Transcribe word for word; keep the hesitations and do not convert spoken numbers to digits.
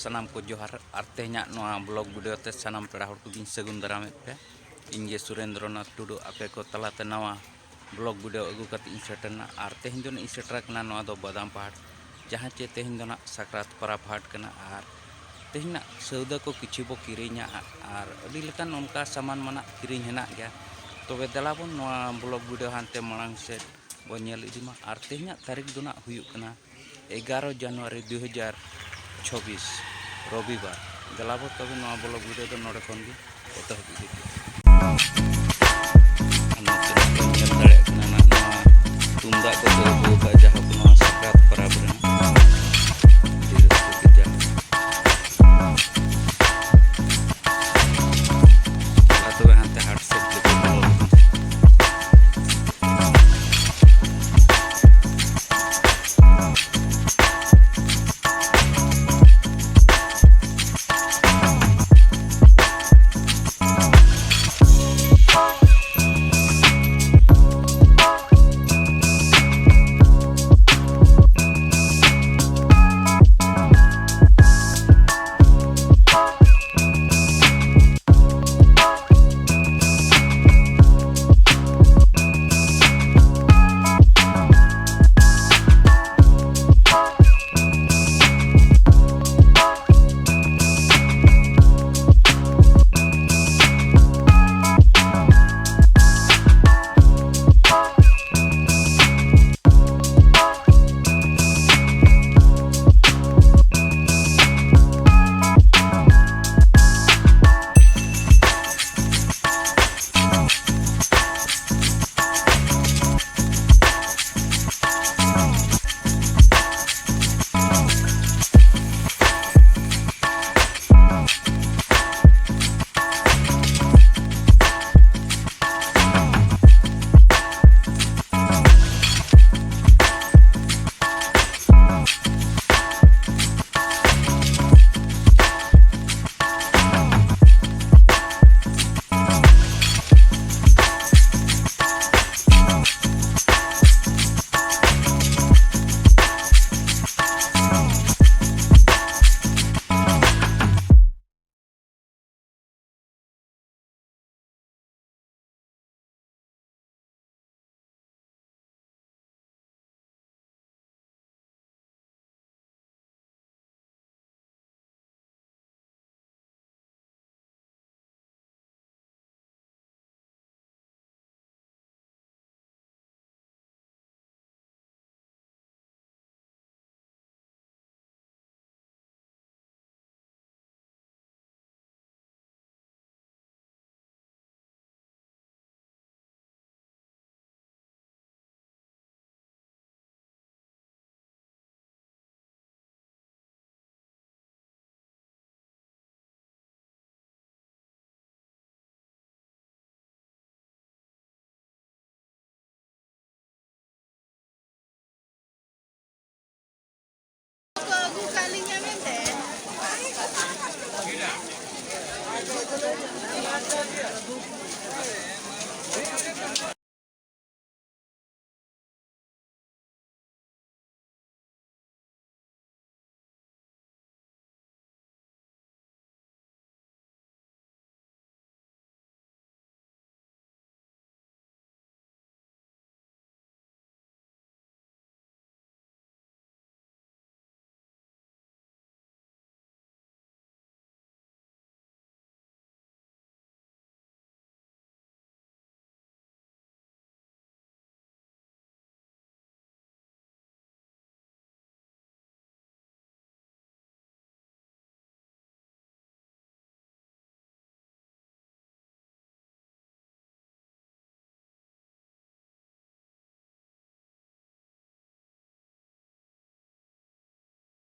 ᱥᱟᱱᱟᱢ ᱠᱚ ᱡᱚᱦᱟᱨ᱾ ᱟᱨ ᱛᱮᱦᱮᱧᱟᱜ ᱱᱚᱣᱟ ᱵᱞᱚᱜ ᱵᱷᱤᱰᱤᱭᱳ ᱛᱮ ᱥᱟᱱᱟᱢ ᱯᱮᱲᱟ ᱦᱚᱲ ᱠᱚᱜᱮᱧ ᱥᱟᱹᱜᱩᱱ ᱫᱟᱨᱟᱢᱮᱫ ᱯᱮᱭᱟ᱾ ᱤᱧ ᱜᱮ ᱥᱩᱨᱮᱱᱫᱨᱚᱱᱟᱛᱷ ᱴᱩᱰᱩ, ᱟᱯᱮ ᱠᱚ ᱛᱟᱞᱟᱛᱮ ᱱᱟᱣᱟ ᱵᱞᱚᱜ ᱵᱷᱤᱰᱤᱭᱳ ᱟᱹᱜᱩ ᱠᱟᱛᱮ ᱤᱧ ᱥᱮᱴᱮᱨᱱᱟ᱾ ᱟᱨ ᱛᱮᱦᱮᱧ ᱫᱚ ᱱᱟᱜ ᱤᱧ ᱥᱮᱴᱮᱨ ᱟᱠᱟᱱᱟ ᱱᱚᱣᱟ ᱫᱚ ᱵᱟᱫᱟᱢ ᱯᱟᱦᱟᱴ, ᱡᱟᱦᱟᱸ ᱪᱮ ᱛᱮᱦᱮᱧ ᱫᱚ ᱱᱟᱜ ᱥᱟᱠᱨᱟᱛ ᱯᱟᱨᱟᱵᱽ ᱦᱟᱴ ᱠᱟᱱᱟ᱾ ᱟᱨ ᱛᱮᱦᱮᱧ ᱱᱟᱜ ᱥᱟᱹᱣᱫᱟ ᱠᱚ ᱠᱤᱪᱷᱩ ᱵᱚ ᱠᱤᱨᱤᱧᱟ, ᱟᱨ ᱟᱹᱰᱤ ᱞᱮᱠᱟᱱ ᱚᱱᱠᱟ ᱥᱟᱢᱟᱱ ᱢᱟᱱᱟᱜ ᱠᱤᱨᱤᱧ ᱦᱮᱱᱟᱜ ᱜᱮᱭᱟ᱾ ᱛᱚᱵᱮ ᱫᱮᱞᱟ ᱵᱚᱱ ᱱᱚᱣᱟ ᱵᱞᱚᱜ ᱵᱷᱤᱰᱤᱭᱳ ᱦᱟᱱᱛᱮ ᱢᱟᱲᱟᱝ ᱥᱮᱫ ᱵᱚᱱ ᱧᱮᱞ ᱤᱫᱤ ᱢᱟ᱾ ᱟᱨ ᱛᱮᱦᱮᱧᱟᱜ ᱛᱟᱹᱨᱤᱠᱷ ᱫᱚ ᱱᱟᱜ ᱦᱩᱭᱩᱜ ᱠᱟᱱᱟ ᱮᱜᱟᱨᱚ ᱡᱟᱱᱩᱣᱟᱨᱤ ᱫᱩ ᱦᱟᱡᱟᱨ ᱪᱷᱚᱵᱵᱤᱥ, ᱨᱚᱵᱤᱵᱟᱨ᱾ ᱫᱮᱞᱟ ᱵᱚ ᱛᱚᱵᱮ ᱱᱚᱣᱟ ᱵᱞᱚᱜ ᱵᱷᱤᱰᱤᱭᱳ ᱫᱚ ᱱᱚᱰᱮ ᱠᱷᱚᱱ ᱜᱮ ᱮᱛᱚᱦᱚᱵ ᱤᱫᱤ ᱠᱮᱫᱟ᱾ ᱟᱨ ᱱᱚᱛᱮ ᱨᱮ ᱵᱚᱱ ᱧᱮᱞ ᱫᱟᱲᱮᱭᱟᱜ ᱠᱟᱱᱟ ᱱᱟᱜ ᱱᱚᱣᱟ ᱛᱩᱢᱫᱟᱜ ᱠᱚᱠᱚ ᱟᱹᱜᱩ ᱟᱠᱟᱫ